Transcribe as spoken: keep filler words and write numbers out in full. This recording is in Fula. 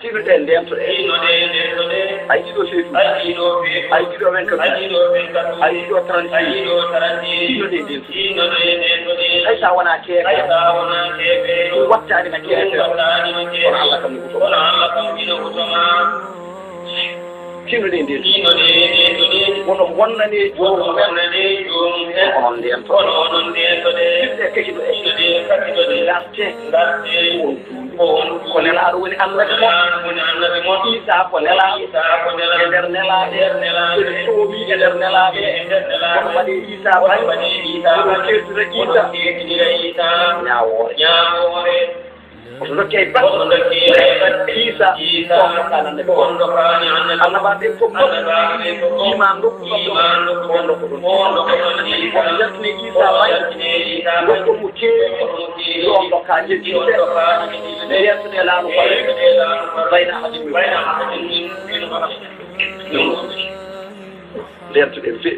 Tinno ɗee, ndeentoɗee. Tinno ɗee, ndeentoɗee. Ay ɗiɗo feetu. Ay ɗiɗo feetu. Ay ɗiɗo vingt-quatre. Ay ɗiɗo vingt-quatre. Ay ɗiɗo trente. Ay ɗiɗo trente. Tinno ɗee, ndeentoɗee. Tinno ɗee, ndeentoɗee. Hay so a wonaa keefeero. Hay so a wonaa keefeero. Ɗum wattaani ma keefeero. Ɗum wattaani ma keefeero. Kono Allah kam no huuto ma. Kono Allah kam ina huuto ma. Tinno ɗee, ndeentoɗee. Tinno ɗee, ndeentoɗee. Woto bonnane joomum en. Woto bonnane joomum en. Kono onon ndeentoɗee. Kono onon ndeentoɗee. Tinno ɗee, kakidoɗee. Tinno ɗee, kakidoɗee. Ngarte. Ngarte. Ko on Ko Nelaaɗo woni annabi mon. Nelaaɗo woni annabi mon. Iisaa ko nelaaɗo. Iisaa ko nelaaɗo. E nder nelaaɓe. E nder nelaaɓe. Ene toomi e nder nelaaɓe. E nder nelaaɓe. Kono mbaɗee Iisaa baŋ. Kono mbaɗee Iisaa baŋ. Kono keertira Iisaa. Kono keertira Iisaa. Ñaawoore. Ñaawoore. Oto dokke e baŋ. Oto dokke e baŋ. Iisaa. Iisaa. Ko on dokkaani annabi. Ko on dokkaani annabi. Annabaaɓe fof. Annabaaɓe fof. Iimaan dokku. Iimaan dokku. Ko on dokku ɗum. Ko on dokku ɗum. Oto yaltine Iisaa baŋ. Oto yaltine Iisaa baŋ. Dokku mo keeri. Yo on ndokka jeddi ɓe. Nde yettode laamu Farayse. Bayna ahadin min. Nde yettode fe.